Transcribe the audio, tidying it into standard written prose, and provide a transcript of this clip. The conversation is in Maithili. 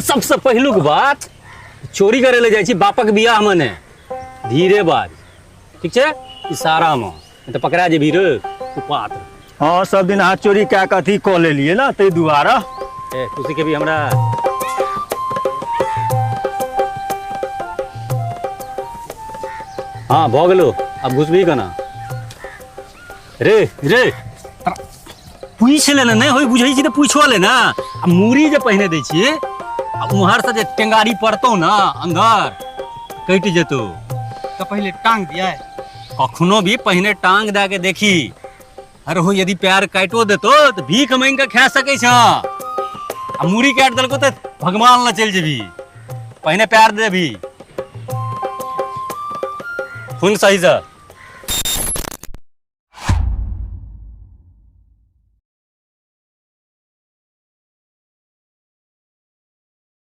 सबसँ पहिलुक बात, चोरी करै लए जाइ छी बापक बियाहमे ने धीरे बाज, ठीक छै? इशारामे, नहि तऽ पकड़ा जेबही रे कुपात्र। हँ, सब दिन अहाँ चोरी कए कऽ अथी कऽ लेलियै ने, ताहि दुआरे। ए, तू सिखेबी हमरा? हँ, भऽ गेलो। आब घुसबही केना रे? रे, पूछि ले ने। नहि होय बुझै छी तऽ पूछो ले ने। आ मूड़ी जे पहिने दै छियै आ उम्हरसँ जे टेंगारी पड़तौ ने, अंदर कटि जेतौ। तऽ पहिले टांग दियै? कखनो भी पहिने टांग दए के देखी। अरे हो, यदि पैर काटो देतो तऽ भीख मांगि कऽ खा सकै छ, आ मूड़ी काटि देलको तऽ भगवान लग चलि जेबही। पहिने पैर देबही, खून सही से।